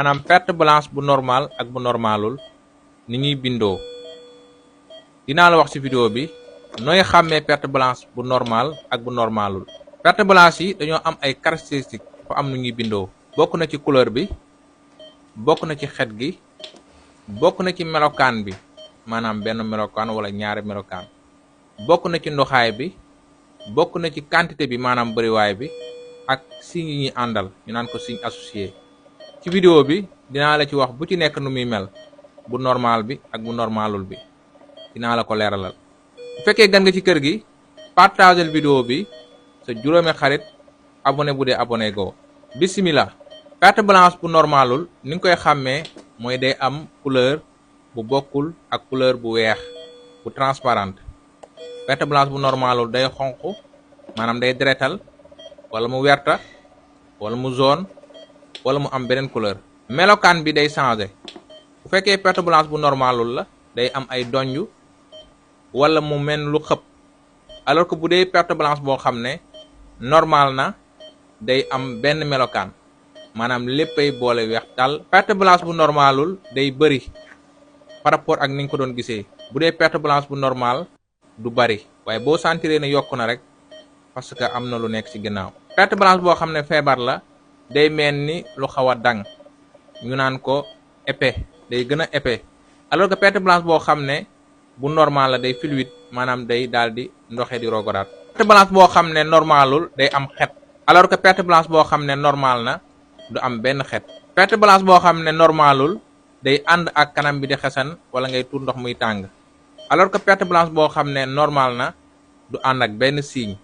maanaam perte blanche bu normal ak bu normalul ni ñuy bindoo dinaa la wax ci vidéo bi nooy xàmmee perte blanche bu normal ak bu normalul. perte blanche yi dañoo am ay caractéristiques dafa am nu ñuy bindoo bokk na ci couleur bi, bokk na ci xet gi, bokk na ci melokaan bi maanaam benn melokaan wala ñaari melokaan, bokk na ci ndoxaay bi, bokk na ci quantité bi maanaam bariwaay bi ak signes yi ñuy àndal ñu naan ko signe associé. ci vidéo bi dinaa la ci wax bu ci nekk nu muy mel, bu normal bi ak bu normalul bi dinaa la ko leeralal. bu fekkee gan nga ci kër gi partagel vidéo bi sa juróomi xarit, abonné bu dee abonné go. bismillah. perte blanche bu normalul ni nga koy xàmmee mooy day am couleur bu bokkul ak couleur bu weex bu transparente. perte blanche bu normalul day xonq maanaam day deretal wala mu werta wala mu jaune wala mu am beneen couleur. melokaan bi day changé. bu fekkee perte blanche bu normalul la day am ay donju wala mu mel lu xëpp, alors que bu dee perte blanche boo xam ne normal na day am benn melokaan maanaam léppay boole weex tàll. perte blanche bu normalul day bëri par rapport ak ni nga ko doon gisee. bu dee perte blanche bu normal du bari waaye boo sentiree ne yokku na rek parce que am na lu nekk ci ginnaaw. perte blanche boo xam ne feebar la day mel ni lu xaw a dang ñu naan ko épais, day gën a épais, alors que perte blanche boo xam ne bu normal la day fluide maanaam day daal di ndoxe di rogoraat. perte blanche boo xam ne normalul day am xet, alors que perte blanche boo xam ne normal na du am benn xet. perte blanche boo xam ne normalul day ànd ak kanam bi di xesan wala ngay tuur ndox muy tàng, alors que perte blanche boo xam ne normal na du ànd ak benn signe.